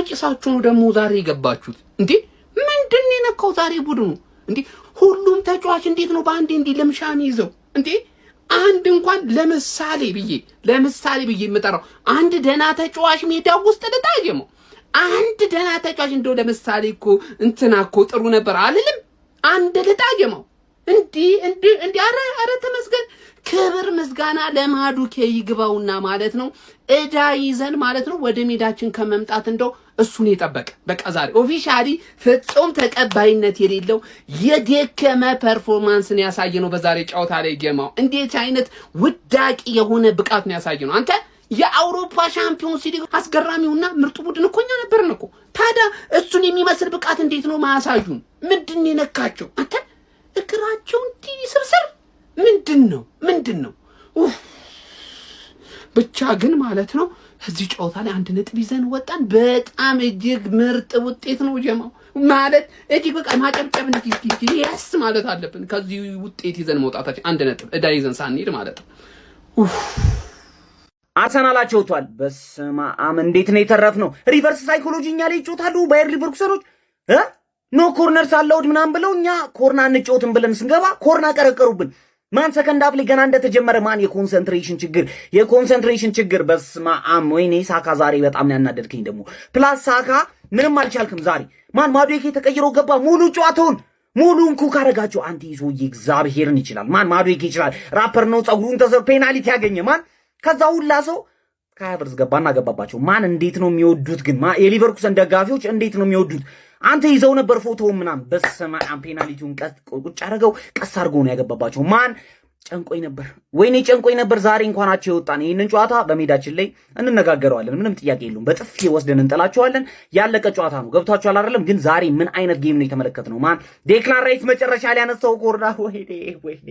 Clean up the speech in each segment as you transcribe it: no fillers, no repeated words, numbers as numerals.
ጭሳችሁ ነው ደግሞ ዛሬ የገባችሁት እንዴ? ምንድን ነው የነካው ዛሬ ቡድኑ እንዴ? ሁሉም ተጫዋች እንዴት ነው በአንዴ እንዲህ ልምሻም ይዘው እንዴ? አንድ እንኳን ለምሳሌ ብዬ የምጠራው አንድ ደህና ተጫዋች ሜዳ ውስጥ ልታየመው፣ አንድ ደህና ተጫዋች እንደው ለምሳሌ እኮ እንትና እኮ ጥሩ ነበር አልልም። አንድ ልጣየመው እንዲህ እንዲህ እንዲህ። አረ አረ ተመስገን፣ ክብር ምስጋና ለማዱኬ ይግባውና ማለት ነው። እዳ ይዘን ማለት ነው ወደ ሜዳችን ከመምጣት እንደው እሱን የጠበቀ። በቃ ዛሬ officially ፍጹም ተቀባይነት የሌለው የደከመ performance ን ያሳየ ነው በዛሬ ጨዋታ ላይ። ጌማው እንዴት አይነት ውዳቂ የሆነ ብቃት ነው ያሳየ ነው። አንተ፣ የአውሮፓ ሻምፒዮንስ ሊግ አስገራሚውና ምርጡ ቡድን እኮ እኛ ነበርን እኮ። ታዲያ እሱን የሚመስል ብቃት እንዴት ነው ማያሳዩን? ምንድን ነው የነካቸው? አንተ፣ እግራቸው እንዲህ ስርስር ምንድን ነው? ምንድን ነው? ኡፍ! ብቻ ግን ማለት ነው እዚህ ጨዋታ ላይ 1 ነጥብ ይዘን ወጣን። በጣም እጅግ ምርጥ ውጤት ነው ጀማው፣ ማለት እጅግ በቃ ማጨብጨብ እንዲህ yes ማለት አለብን። ከዚህ ውጤት ይዘን መውጣታችን፣ 1 ነጥብ እዳ ይዘን ሳንሄድ ማለት ነው። ኡፍ! አርሰናል አቻ ወጥቷል። በስመ አብ፣ እንዴት ነው የተረፍነው? Reverse psychology እኛ ላይ ይጮታሉ ባየር ሊቨርኩሰኖች እ no corners allowed ምናምን ብለው፣ እኛ ኮርና አንጫወትም ብለን ስንገባ ኮርና ቀረቀሩብን። Man፣ second half ላይ ገና እንደተጀመረ man የ concentration ችግር፣ የ concentration ችግር። በስመ አብ፣ ወይኔ ሳካ፣ ዛሬ በጣም ነው ያናደድከኝ። ደግሞ plus ሳካ ምንም አልቻልክም ዛሬ። Man፣ ማዱዌኬ ተቀይሮ ገባ። ሙሉ ጨዋታውን ሙሉን cook አረጋቸው። አንተ ሰውዬ እግዚአብሔርን ይችላል። Man፣ ማዱዌኬ ይችላል። ራፐር ነው። ፀጉሩን ተሰር penalty ያገኘ man። ከዛ ሁላ ሰው ካይ ሃቨርትዝ ገባና ገባባቸው። Man፣ እንዴት ነው የሚወዱት ግን የሊቨርኩሰን ደጋፊዎች እንዴት ነው የሚወዱት? አንተ፣ ይዘው ነበር ፎቶውን ምናምን። በስመ አብ፣ penalty ውን ቁጭ አደረገው፣ ቀስ አድርጎ ነው ያገባባቸው። Man፣ ጨንቆኝ ነበር፣ ወይኔ ጨንቆኝ ነበር። ዛሬ እንኳን አቻ የወጣን። ይህንን ጨዋታ በሜዳችን ላይ እንነጋገረዋለን። ምንም ጥያቄ የለውም። በጥፊ ወስደን እንጥላቸዋለን። ያለቀ ጨዋታ ነው። ገብቷችኋል አይደለም? ግን ዛሬ ምን አይነት game ነው የተመለከትነው? Man፣ ዴክላን ራይስ መጨረሻ ላይ ያነሳው ኮርና፣ ወይኔ ወይኔ፣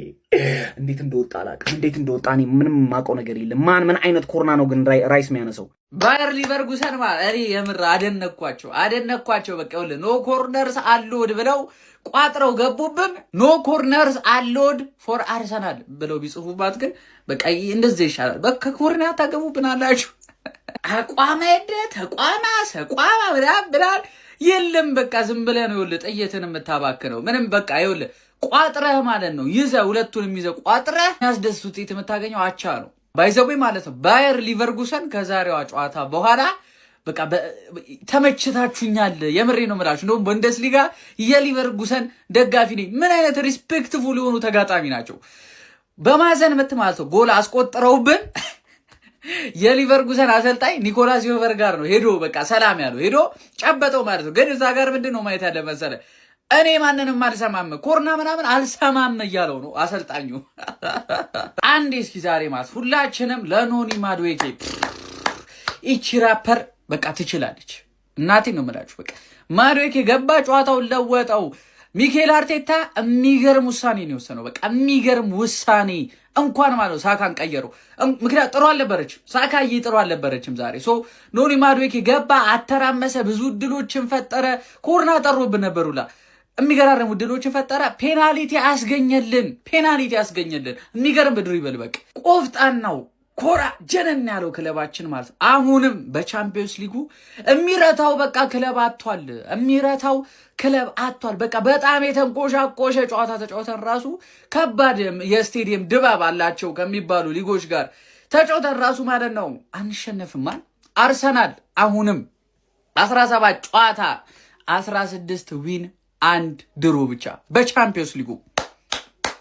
እንዴት እንደወጣ አላውቅም። እንዴት እንደወጣ እኔ ምንም የማውቀው ነገር የለም። Man፣ ምን አይነት ኮርና ነው ግን ራይስ የሚያነሳው? ባየር ሊቨርኩሰን ማለት እኔ የምር አደነኳቸው፣ አደነኳቸው። በቃ ይኸውልህ no corners allowed ብለው ቋጥረው ገቡብን። No corners allowed for አርሰናል ብለው ቢጽፉባት ግን በቃ እንደዚህ ይሻላል። በቃ ኮርና ታገቡብን አላችሁ። አቋመ ሄደ ተቋማ ሰቋማ ምናምን ብላል የለም። በቃ ዝም ብለህ ነው ይኸውልህ ጥይትን የምታባክነው። ምንም በቃ ይኸውልህ ቋጥረህ ማለት ነው ይዘህ፣ ሁለቱንም ይዘህ ቋጥረህ የሚያስደስት ውጤት የምታገኘው አቻ ነው። By the way ማለት ነው ባየር ሊቨርኩሰን ከዛሬዋ ጨዋታ በኋላ በቃ ተመችታችሁኛል። የምሬ ነው የምላችሁ። እንደውም ቡንደስሊጋ የሊቨርኩሰን ደጋፊ ነኝ። ምን አይነት respectful የሆኑ ተጋጣሚ ናቸው። በማዕዘን ምት ማለት ነው ጎል አስቆጥረውብን የሊቨርኩሰን አሰልጣኝ ኒኮላስ ዮቨር ጋር ነው ሄዶ በቃ ሰላም ያለው፣ ሄዶ ጨበጠው ማለት ነው። ግን እዛ ጋር ምንድን ነው ማየት ያለ መሰለ? እኔ ማንንም አልሰማም፣ ኮርና ምናምን አልሰማም እያለው ነው አሰልጣኙ። አንዴ እስኪ ዛሬ ማለት ሁላችንም ለኖኒ ማድዌኬ፣ ይቺ ራፐር በቃ ትችላለች። እናቴ ነው የምላችሁ። በቃ ማድዌኬ ገባ፣ ጨዋታውን ለወጠው። ሚኬል አርቴታ የሚገርም ውሳኔ ነው የወሰነው። በቃ የሚገርም ውሳኔ እንኳን ማለት ነው ሳካን ቀየረው። ምክንያት ጥሩ አልነበረችም፣ ሳካዬ ጥሩ አልነበረችም ዛሬ። So ኖኒ ማድዌኬ ገባ፣ አተራመሰ፣ ብዙ እድሎችን ፈጠረ። ኮርና ጠሮብን ነበሩላ፣ የሚገራረሙ እድሎችን ፈጠረ። Penalty አስገኘልን፣ penalty አስገኘልን። የሚገርም dribble፣ በቃ ቆፍጣናው ኮራ ጀነን ያለው ክለባችን ማለት ነው። አሁንም በቻምፒዮንስ ሊጉ የሚረታው በቃ ክለብ አጥቷል። የሚረታው ክለብ አጥቷል። በቃ በጣም የተንቆሻቆሸ ጨዋታ ተጫውተን ራሱ፣ ከባድ የስቴዲየም ድባብ አላቸው ከሚባሉ ሊጎች ጋር ተጫውተን ራሱ ማለት ነው አንሸነፍም። አርሰናል አሁንም 17 ጨዋታ 16 win፣ አንድ draw ብቻ፣ በቻምፒዮንስ ሊጉ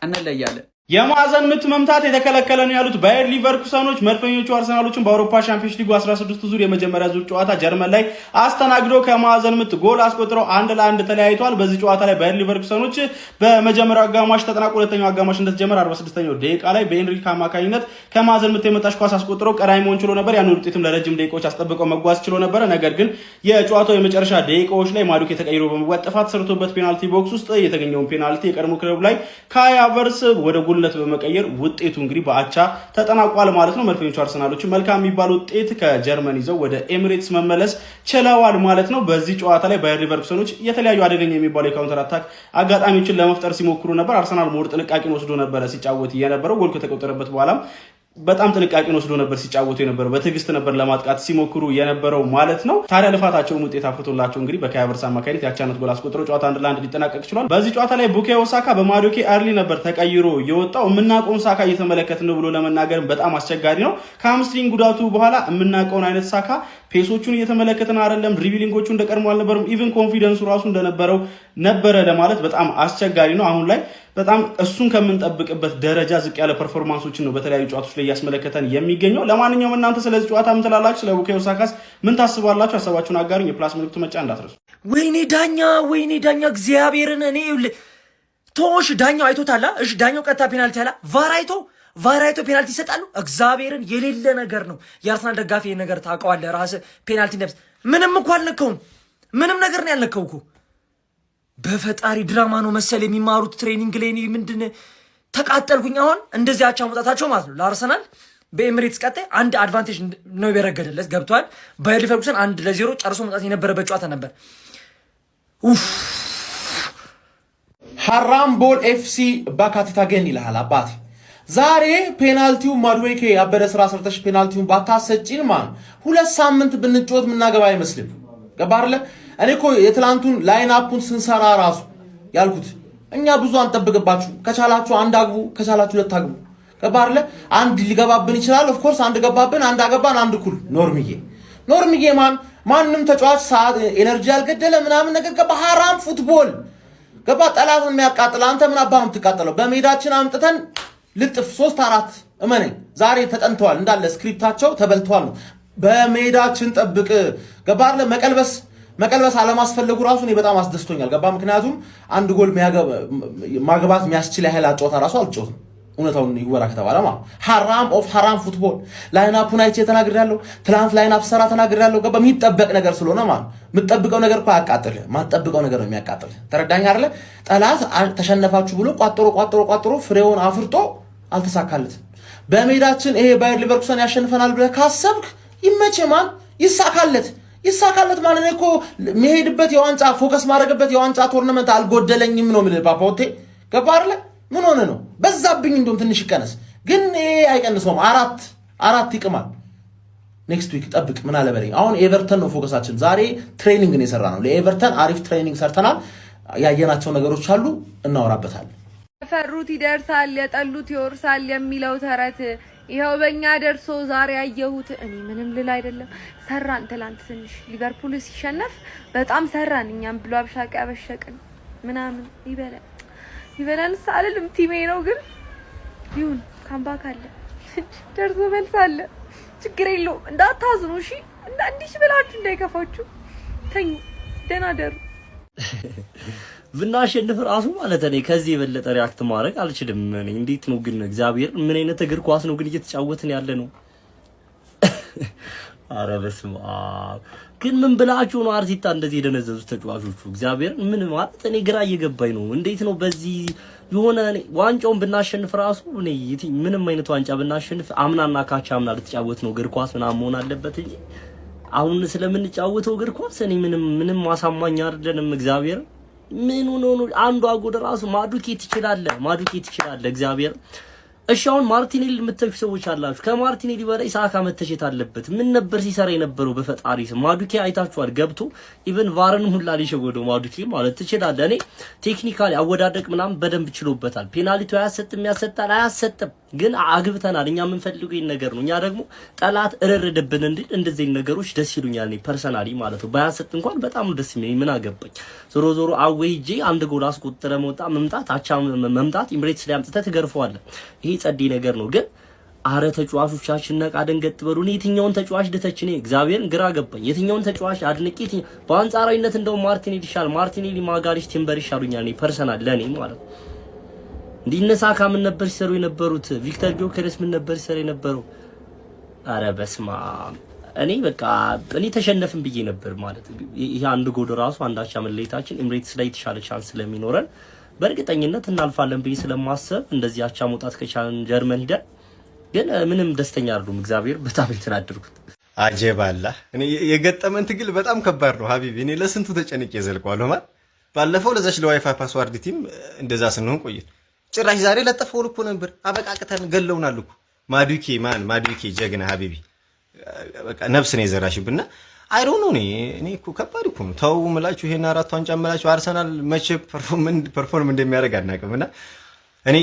እንለያለን። የማዕዘን ምት መምታት የተከለከለ ነው ያሉት ባየር ሊቨርኩሰኖች መድፈኞቹ አርሰናሎችን በአውሮፓ ሻምፒዮንስ ሊጉ 16 ዙር የመጀመሪያ ዙር ጨዋታ ጀርመን ላይ አስተናግዶ ከማዕዘን ምት ጎል አስቆጥረው 1-1 ተለያይተዋል። በዚህ ጨዋታ ላይ ባየር ሊቨርኩሰኖች በመጀመሪያው አጋማሽ ተጠናቆ ሁለተኛው አጋማሽ እንደተጀመረ 46ኛው ደቂቃ ላይ በኤንሪክ አማካኝነት ከማዕዘን ምት የመጣች ኳስ አስቆጥረው ቀዳሚ መሆን ችሎ ነበር። ያንን ውጤትም ለረጅም ደቂቃዎች አስጠብቀው መጓዝ ችሎ ነበረ። ነገር ግን የጨዋታው የመጨረሻ ደቂቃዎች ላይ ማዱኬ ተቀይሮ በመግባት ጥፋት ሰርቶበት penalty box ውስጥ የተገኘውን penalty የቀድሞ ክለቡ ላይ ካይ ሃቨርትዝ ወደ ጎልነት በመቀየር ውጤቱ እንግዲህ በአቻ ተጠናቋል ማለት ነው። መድፈኞቹ አርሰናሎች መልካም የሚባል ውጤት ከጀርመን ይዘው ወደ ኤሚሬትስ መመለስ ችለዋል ማለት ነው። በዚህ ጨዋታ ላይ ባየር ሊቨርኩሰኖች የተለያዩ አደገኛ የሚባሉ የ counter attack አጋጣሚዎችን ለመፍጠር ሲሞክሩ ነበር። አርሰናል more ጥንቃቄን ወስዶ ነበረ ሲጫወት የነበረው። ጎል ከተቆጠረበት በኋላም በጣም ጥንቃቄን ወስዶ ነበር ሲጫወቱ የነበረው። በትዕግስት ነበር ለማጥቃት ሲሞክሩ የነበረው ማለት ነው። ታዲያ ልፋታቸውም ውጤት አፍርቶላቸው እንግዲህ በካይ ሃቨርትዝ አማካኝነት የአቻነት ጎል አስቆጥረው ጨዋታ 1-1 ሊጠናቀቅ ችሏል። በዚህ ጨዋታ ላይ ቡካዮ ሳካ በማዱኬ early ነበር ተቀይሮ የወጣው። የምናውቀውን ሳካ እየተመለከትን ነው ብሎ ለመናገር በጣም አስቸጋሪ ነው። ከ hamstring ጉዳቱ በኋላ የምናውቀውን አይነት ሳካ pace ኦቹን እየተመለከትን አይደለም። Dribbling ኦቹ እንደቀድሞ አልነበሩም። Even confidence ኡ ራሱ እንደነበረው ነበረ ለማለት በጣም አስቸጋሪ ነው። አሁን ላይ በጣም እሱን ከምንጠብቅበት ደረጃ ዝቅ ያለ performance ኦችን ነው በተለያዩ ጨዋታዎች ላይ እያስመለከተን የሚገኘው። ለማንኛውም እናንተ ስለዚህ ጨዋታ ምን ትላላችሁ? ስለ ቡካዮ ሳካስ ምን ታስባላችሁ? ሀሳባችሁን አጋሩኝ። የ plus ምልክቱ መጫን እንዳትረሱ። ወይኔ ዳኛ፣ ወይኔ ዳኛ፣ እግዚአብሔርን እኔ ቶሽ ዳኛው አይቶታላ። እሺ ዳኛው ቀጥታ ፔናልቲ አላ፣ VAR አይቶ ፔናልቲ ይሰጣሉ። እግዚአብሔርን የሌለ ነገር ነው። የአርሰናል ደጋፊ ይሄን ነገር ታውቀዋለህ ራስህ። ፔናልቲ እንደምስ ምንም እኮ አልነካውም። ምንም ነገር ነው ያልነካው እኮ። በፈጣሪ ድራማ ነው መሰል የሚማሩት training ላይ። እኔ ምንድን ተቃጠልኩኝ። አሁን እንደዚህ አቻ መውጣታቸው ማለት ነው ለአርሰናል በኤሚሬትስ ቀጣይ አንድ advantage ነው የበረገደለት፣ ገብቷል። ባየር ሊቨርኩሰን 1-0 ጨርሶ መውጣት የነበረበት ጨዋታ ነበር። ኡፍ። ሀራም ball FC back at it again ይልሃል አባቴ። ዛሬ ፔናልቲው ማድዌኬ ያበደ ስራ ሰርተሽ ፔናልቲውን ባታሰጪን ማን 2 ሳምንት ብንጮት የምናገባ አይመስልም። ገባ አይደለ? እኔ እኮ የትላንቱን line up ኡን ስንሰራ ራሱ ያልኩት እኛ ብዙ አንጠብቅባችሁ። ከቻላችሁ አንድ አግቡ፣ ከቻላችሁ ሁለት አግቡ። ገባ አይደለ? አንድ ሊገባብን ይችላል። Of course አንድ ገባብን፣ አንድ አገባን፣ አንድ እኩል። ኖርምዬ ኖርምዬ ማን ማንም ተጫዋች ሰዓት energy ያልገደለ ምናምን ነገር፣ ገባ፣ ሀራም football፣ ገባ፣ ጠላትን የሚያቃጥል። አንተ ምን አባህ ነው የምትቃጠለው? በሜዳችን አምጥተን ልጥፍ ሶስት አራት፣ እመነኝ። ዛሬ ተጠንተዋል እንዳለ script ኣቸው ተበልተዋል ነው። በሜዳችን ጠብቅ፣ ገባ አይደለ? መቀልበስ መቀልበስ አለማስፈለጉ ራሱ እኔ በጣም አስደስቶኛል። ገባ፣ ምክንያቱም አንድ ጎል ማግባት የሚያስችል ያህል አጨዋታ ራሱ አልጮትም። እውነታውን ይወራ ከተባለ ማለት ሀራም of ሀራም football line up ኡን አይቼ ተናግሬያለሁ። ትላንት line up ሰራ ተናግሬያለሁ። ገባ፣ የሚጠበቅ ነገር ስለሆነ ማለት የምጠብቀው ነገር እኮ አያቃጥልህ፣ ማትጠብቀው ነገር ነው የሚያቃጥልህ። ተረዳኝ አይደለ? ጠላት ተሸነፋችሁ ብሎ ቋጥሮ ቋጥሮ ቋጥሮ ፍሬውን አፍርጦ አልተሳካለትም። በሜዳችን ይሄ ባየር ሊቨርኩሰን ያሸንፈናል ብለህ ካሰብክ ይመችህ ማን፣ ይሳካለት ይሳካለት ማለት እኔ እኮ የሚሄድበት የዋንጫ focus ማድረግበት የዋንጫ tournament አልጎደለኝም ነው የምልህ። ፓፓውቴ ገባ አይደለ? ምን ሆነ ነው በዛብኝ፣ እንደውም ትንሽ ይቀነስ፣ ግን ይሄ አይቀንሰውም። አራት አራት ይቅማል። Next week ጠብቅ። ምን አለ በለኝ። አሁን ኤቨርተን ነው focus ኣችን። ዛሬ training ነው የሰራነው። ለኤቨርተን አሪፍ training ሰርተናል። ያየናቸው ነገሮች አሉ፣ እናወራበታለን። የፈሩት ይደርሳል፣ የጠሉት ይወርሳል የሚለው ተረት ይኸው በእኛ ደርሶ ዛሬ አየሁት። እኔ ምንም ልል አይደለም። ሰራን። ትላንት ትንሽ ሊቨርፑል ሲሸነፍ በጣም ሰራን። እኛም ብሎ አብሻቂ አበሸቅን ምናምን፣ ይበላል ይበላል አልልም፣ team ኤ ነው ግን ይሁን፣ comeback አለ፣ ደርሶ መልስ አለ። ችግር የለውም። እንዳታዝኑ እሺ። እንዳ እንዲህ ብላችሁ እንዳይከፋችሁ። ተኙ፣ ደህና ደሩ። ብናሸንፍ ራሱ ማለት እኔ ከዚህ የበለጠ react ማድረግ አልችልም። እኔ እንዴት ነው ግን እግዚአብሔር ምን አይነት እግር ኳስ ነው ግን እየተጫወትን ያለ ነው? አረ በስመ አብ! ግን ምን ብላችሁ ነው አርቴታ እንደዚህ የደነዘዙት ተጫዋቾቹ? እግዚአብሔር ምን ማለት እኔ ግራ እየገባኝ ነው። እንዴት ነው በዚህ የሆነ ዋንጫውን ብናሸንፍ ራሱ እኔ ምንም አይነት ዋንጫ ብናሸንፍ አምናና ካቻ አምና ልትጫወት ነው እግር ኳስ ምናምን መሆን አለበት እንጂ አሁን ስለምንጫወተው እግር ኳስ እኔ ምንም ምንም ማሳማኝ አይደለንም። እግዚአብሔር ምን ሆኖ ነው? አንዷ ጎል ራሱ ማዱኬ ትችላለህ፣ ማዱኬ ትችላለህ። እግዚአብሔር እሺ፣ አሁን ማርቲኔሊ የምትተቹ ሰዎች አላችሁ። ከማርቲኔሊ በላይ ሳካ መተቸት አለበት። ምን ነበር ሲሰራ የነበረው? በፈጣሪ ስም ማዱኬ አይታችኋል። ገብቶ even VAR ን ሁላ ሊሸወደው ማዱኬ ማለት ትችላለህ። እኔ technically አወዳደቅ ምናምን በደንብ ችሎበታል። ፔናልቲ አያሰጥም፣ ያሰጣል፣ አያሰጥም፣ ግን አግብተናል። እኛ የምንፈልገው ይሄን ነገር ነው። እኛ ደግሞ ጠላት እረረደብን እንዲል እንደዚህ ነገሮች ደስ ይሉኛል። እኔ personally ማለት ነው። ባያሰጥ እንኳን በጣም ነው ደስ የሚለኝ። ምን አገባኝ። ዞሮ ዞሮ away ሄጄ አንድ ጎል አስቆጥረ መውጣ መምጣት አቻ መምጣት ኢምሬትስ ላይ አምጥተህ ትገርፈዋለህ። ይሄ ጸዴ ነገር ነው። ግን አረ ተጫዋቾቻችን ነቃ ደንገጥ በሉ። እኔ የትኛውን ተጫዋች ልተች? እኔ እግዚአብሔርን ግራ ገባኝ። የትኛውን ተጫዋች አድንቄ? በአንጻራዊነት እንደው ማርቲኔሊ ይሻል፣ ማርቲኔሊ፣ ማጋሊሽ፣ ቲምበር ይሻሉኛል። እኔ personal ለኔ ማለት ነው። እንዲህ እነ ሳካ ምን ነበር ሲሰሩ የነበሩት? ቪክተር ጆከረስ ምን ነበር ሲሰሩ የነበረው? አረ በስማ፣ እኔ በቃ እኔ ተሸነፍን ብዬ ነበር ማለት። ይሄ አንድ ጎል ራሱ አንድ አቻ መለየታችን ኤምሬትስ ላይ የተሻለ chance ስለሚኖረን በእርግጠኝነት እናልፋለን ብዬ ስለማሰብ እንደዚህ አቻ መውጣት ከቻልን ጀርመን ሂደን ግን ምንም ደስተኛ አይደሉም። እግዚአብሔር በጣም የተናደድኩት። አጀባላ እኔ የገጠመን ትግል በጣም ከባድ ነው ሀቢቢ። እኔ ለስንቱ ተጨንቄ ዘልቀዋለሁ። ማለት ባለፈው ለዛች ለ WiFi password team እንደዛ ስንሆን ቆየን። ጭራሽ ዛሬ ለጠፈውን እኮ ነበር አበቃቅተን ገለውናል እኮ። ማዱኬ man፣ ማዱኬ ጀግና حبيبي፣ በቃ ነፍስ ነው የዘራሽብና I don't know። እኔ እኮ ከባድ እኮ ነው። ተው ምላችሁ፣ ይሄን አራት ዋንጫ ምላችሁ አርሰናል መቼ perform እንደሚያደርግ አናውቅም። እና እኔ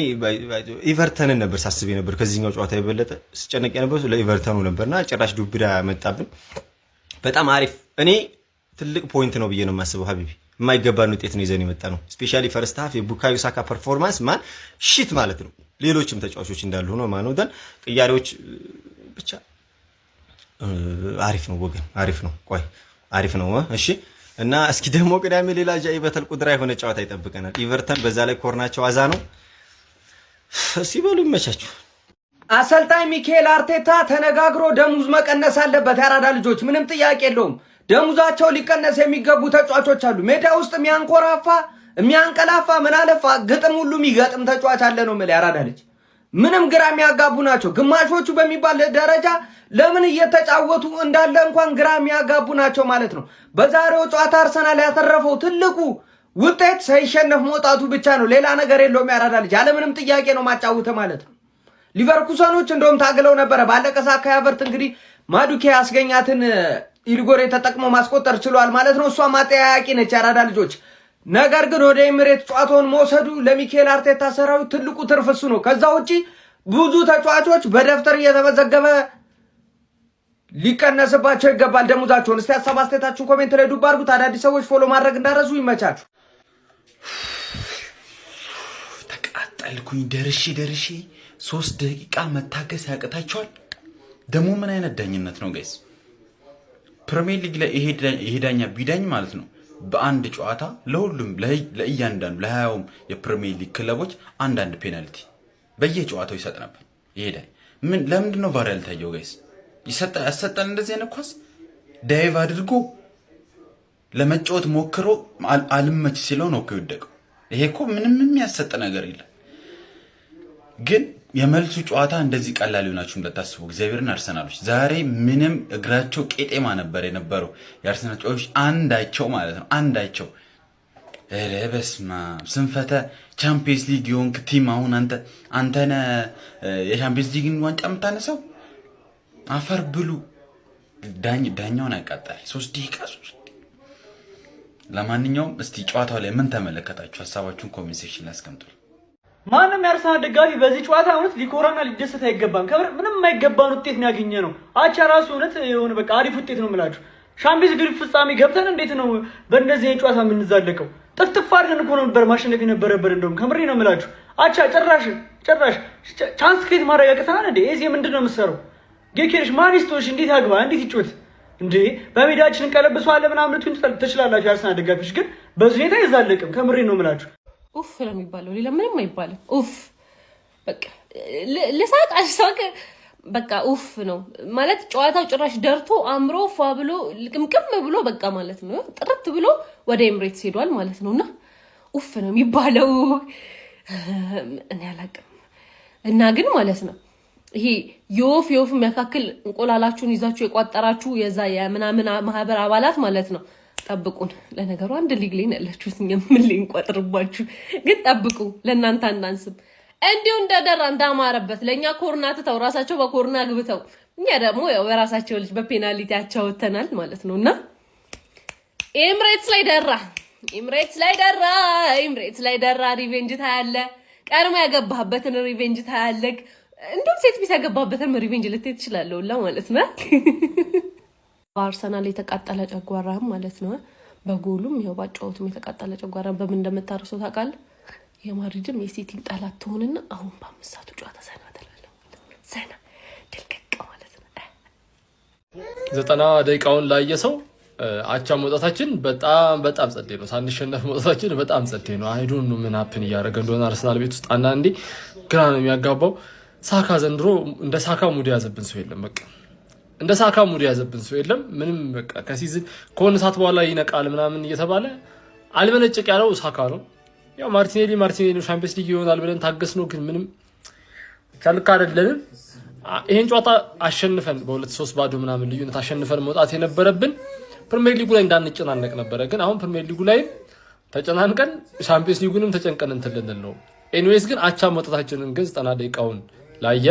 ኤቨርተንን ነበር ሳስብ ነበር፣ ከዚህኛው ጨዋታ የበለጠ ስጨነቅ የነበረ ለኤቨርተኑ ነበርና ጭራሽ ዱብዳ መጣብን። በጣም አሪፍ፣ እኔ ትልቅ point ነው ብዬ ነው የማስበው። حبيبي የማይገባን ውጤት ነው ይዘን የመጣ ነው። Especially first half የቡካዮ ሳካ performance man shit ማለት ነው። ሌሎችም ተጫዋቾች እንዳሉ ሆኖ ማነው then ቅያሬዎች ብቻ አሪፍ ነው ወገን፣ አሪፍ ነው። ቆይ አሪፍ ነው። እሺ እና እስኪ ደግሞ ቅዳሜ ሌላ ጃኢበተል ቁድራ የሆነ ጨዋታ ይጠብቀናል። ኤቨርተን በዛ ላይ ኮርናቸው አዛ ነው። ሲበሉ ይመቻችሁ። አሰልጣኝ ሚኬል አርቴታ ተነጋግሮ ደሞዝ መቀነስ አለበት። ያራዳ ልጆች ምንም ጥያቄ የለውም። ደሞዛቸው ሊቀነስ የሚገቡ ተጫዋቾች አሉ። ሜዳ ውስጥ የሚያንኮራፋ፣ የሚያንቀላፋ፣ ምን አለፋ ግጥም ሁሉ የሚገጥም ተጫዋች አለ ነው የምልህ። ያራዳ ልጅ ምንም ግራ የሚያጋቡ ናቸው። ግማሾቹ በሚባል ደረጃ ለምን እየተጫወቱ እንዳለ እንኳን ግራ የሚያጋቡ ናቸው ማለት ነው። በዛሬው ጨዋታ አርሰናል ያተረፈው ትልቁ ውጤት ሳይሸነፍ መውጣቱ ብቻ ነው። ሌላ ነገር የለውም። ያራዳ ልጅ ያለምንም ጥያቄ ነው ማጫወተ ማለት ነው። ሊቨርኩሰኖች እንደውም ታግለው ነበረ። ባለቀ ሰዓት ካይ ሀቨርትዝ እንግዲህ ማዱኬ ያስገኛትን ኢልጎሬ ተጠቅሞ ማስቆጠር ችሏል ማለት ነው። እሷ ማጠያያቂ ነች ያራዳ ልጆች። ነገር ግን ወደ ኤሚሬት ጨዋታውን መውሰዱ ለሚኬል አርቴታ ሰራዊት ትልቁ ትርፍ እሱ ነው። ከዛ ውጪ ብዙ ተጫዋቾች በደብተር እየተመዘገበ ሊቀነስባቸው ይገባል ደሞዛቸውን። እስቲ ሀሳብ አስተያየታችሁን comment ላይ ዱብ አድርጉት። አዳዲስ ሰዎች follow ማድረግ እንዳትረሱ። ይመቻችሁ። ተቃጠልኩኝ። ደርሼ ደርሼ 3 ደቂቃ መታገስ ያቅታቸዋል። ደግሞ ምን አይነት ዳኝነት ነው guys? ፕሪሚየር ሊግ ላይ ይሄ ዳኛ ቢዳኝ ማለት ነው በአንድ ጨዋታ ለሁሉም ለእያንዳንዱ ለ20ውም የፕሪሚየር ሊግ ክለቦች አንዳንድ ፔናልቲ በየጨዋታው ይሰጥ ነበር። ይሄ ዳኛ ምን ለምንድን ነው VAR ያልታየው guys? ያሰጣል እንደዚህ አይነት ኳስ dive አድርጎ ለመጫወት ሞክሮ አልመች ሲለው ነው እኮ የወደቀው። ይሄ እኮ ምንም የሚያሰጥ ነገር የለም። ግን የመልሱ ጨዋታ እንደዚህ ቀላል ይሆናችሁ እንዳታስቡ። እግዚአብሔርን አርሰናሎች ዛሬ ምንም እግራቸው ቄጤማ ነበር የነበረው የአርሰናል ተጫዋቾች አንዳቸው ማለት ነው አንዳቸው። ኧረ በስመ አብ፣ ስንፈተ ቻምፒየንስ ሊግ የሆንክ team አሁን አንተ ነህ የቻምፒየንስ ሊግን ዋንጫ የምታነሳው? አፈር ብሉ። ዳኛውን ያቃጠል 3 ደቂቃ 3። ለማንኛውም እስቲ ጨዋታው ላይ ምን ተመለከታችሁ? ሀሳባችሁን comment section ላይ አስቀምጡልኝ። ማንም የአርሰናል ደጋፊ በዚህ ጨዋታ እውነት ሊኮራና ሊደሰት አይገባም። ከምር ምንም የማይገባን ውጤት ነው ያገኘነው። አቻ ራሱ እውነት የሆነ በቃ አሪፍ ውጤት ነው የምላችሁ። ሻምፒዮንስ ሊግ ፍጻሜ ገብተን እንዴት ነው በእንደዚህ የጨዋታ የምንዛለቀው? ጥፍጥፍ አድርገን እኮ ነበር ማሸነፍ የነበረብን። እንደውም ከምሬ ነው የምላችሁ። አቻ ጭራሽ ጭራሽ chance create ማድረግ ያቅተናል እንዴ? ኤዜ ምንድን ነው የምትሰራው? ጌኬሬሽ ማን ይስጦሽ? እንዴት ያግባ? እንዴት ይጮት እንዴ? በሜዳችን እንቀለብሰዋለን ምናምን ልትሉ ትችላላችሁ የአርሰናል ደጋፊዎች፣ ግን በዚህ ሁኔታ አይዛለቅም። ከምሬ ነው የምላችሁ። ኡፍ ነው የሚባለው፣ ሌላ ምንም አይባልም። ኡፍ በቃ ልሳቅ አልሳቅ በቃ ኡፍ ነው ማለት። ጨዋታው ጭራሽ ደርቶ አምሮ ፏ ብሎ ልቅምቅም ብሎ በቃ ማለት ነው ጥርት ብሎ ወደ ኤምሬትስ ሄዷል ማለት ነው። እና ኡፍ ነው የሚባለው። እኔ አላቅም። እና ግን ማለት ነው ይሄ የወፍ የወፍ የሚያካክል እንቁላላችሁን ይዛችሁ የቋጠራችሁ የዛ የምናምን ማህበር አባላት ማለት ነው ጠብቁን። ለነገሩ አንድ ሊግ ላይ ነው ያላችሁት፣ እኛ ምን ላይ እንቋጥርባችሁ? ግን ጠብቁ፣ ለእናንተ አናንስም። እንዲሁ እንደደራ እንዳማረበት ለእኛ ኮርና ትተው ራሳቸው በኮርና አግብተው እኛ ደግሞ ያው በራሳቸው ልጅ በፔናልቲ አቻውተናል ማለት ነው። እና ኤምሬትስ ላይ ደራ፣ ኤምሬትስ ላይ ደራ፣ ኤምሬትስ ላይ ደራ። Revenge ታያለ። ቀድሞ ያገባህበትን revenge ታያለህ። እንዲሁም set piece ያገባበትን revenge ልትይ ትችላለህ ሁላ ማለት ነው። በአርሰናል የተቃጠለ ጨጓራህም ማለት ነው። በጎሉም ይኸው ባጫወቱም የተቃጠለ ጨጓራ በምን እንደምታርሰው ታውቃለህ። የማድሪድም የሲቲም ጠላት ትሆንና አሁን በ5 ሰዓቱ ጨዋታ ዘና ትላለህ። ዘና ድልቅቅ ማለት ነው። 90 ደቂቃውን ላየ ሰው አቻ መውጣታችን በጣም በጣም ጸዴ ነው። ሳንሸነፍ መውጣታችን በጣም ጸዴ ነው። I don't know ምን happen እያደረገ እንደሆነ አርሰናል ቤት ውስጥ አንዳንዴ ግራ ነው የሚያጋባው። ሳካ ዘንድሮ እንደ ሳካ mood የያዘብን ሰው የለም። በቃ እንደ ሳካ mood የያዘብን ሰው የለም። ምንም በቃ ከ season ከሆነ ሰዓት በኋላ ይነቃል ምናምን እየተባለ አልመነጭቅ ያለው ሳካ ነው። ያው ማርቲኔሊ ማርቲኔሊ ሻምፒየንስ ሊግ ይሆናል ብለን ታገስ ነው፣ ግን ምንም ልክ አይደለንም። ይሄን ጨዋታ አሸንፈን በሁለት ሶስት ባዶ ምናምን ልዩነት አሸንፈን መውጣት የነበረብን ፕሪሚየር ሊጉ ላይ እንዳንጨናነቅ ነበረ። ግን አሁን ፕሪሚየር ሊጉ ላይም ተጨናንቀን ሻምፒየንስ ሊጉንም ተጨንቀን እንትን ልንል ነው። Anyways ግን አቻ መውጣታችንን ግን 90 ደቂቃውን ላየ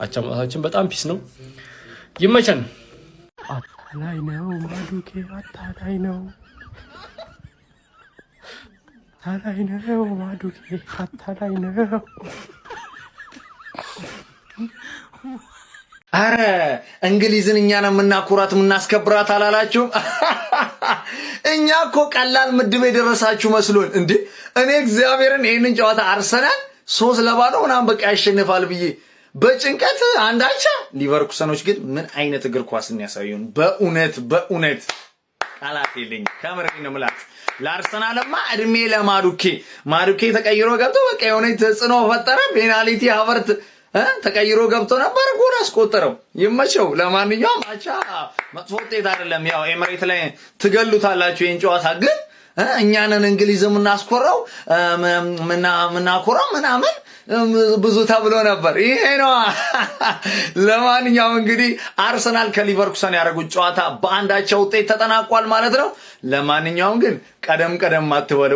አቻ መውጣታችን በጣም peace ነው። ይመቸን። አታላይ ነው ማዱኬ፣ አታላይ ነው፣ አታላይ ነው ማዱኬ፣ አታላይ ነው። አረ እንግሊዝን እኛ ነው የምናኩራት የምናስከብራት አላላችሁም? እኛ እኮ ቀላል ምድብ የደረሳችሁ መስሎን እንዴ! እኔ እግዚአብሔርን ይህንን ጨዋታ አርሰናል 3-0 ምናምን በቃ ያሸንፋል ብዬ በጭንቀት አንዳቻ። ሊቨርኩሰኖች ግን ምን አይነት እግር ኳስ ያሳዩን! በእውነት በእውነት ቃላት የለኝም። ከምሬ ነው የምላችሁ። ለአርሰናልማ እድሜ ለማዱኬ። ማዱኬ ተቀይሮ ገብቶ በቃ የሆነ ተጽዕኖ ፈጠረ። ፔናልቲ ሀቨርት ተቀይሮ ገብቶ ነበር፣ ጎል አስቆጠረው። ይመቸው። ለማንኛውም አቻ መጥፎ ውጤት አይደለም። ያው ኤምሬት ላይ ትገሉታላችሁ ይህን ጨዋታ፣ ግን እኛንን እንግሊዝ የምናስኮራው ምናኮራው ምናምን ብዙ ተብሎ ነበር። ይሄ ነው። ለማንኛውም እንግዲህ አርሰናል ከሊቨርኩሰን ያደረጉት ጨዋታ በ1 አቻ ውጤት ተጠናቋል ማለት ነው። ለማንኛውም ግን ቀደም ቀደም አትበሉ።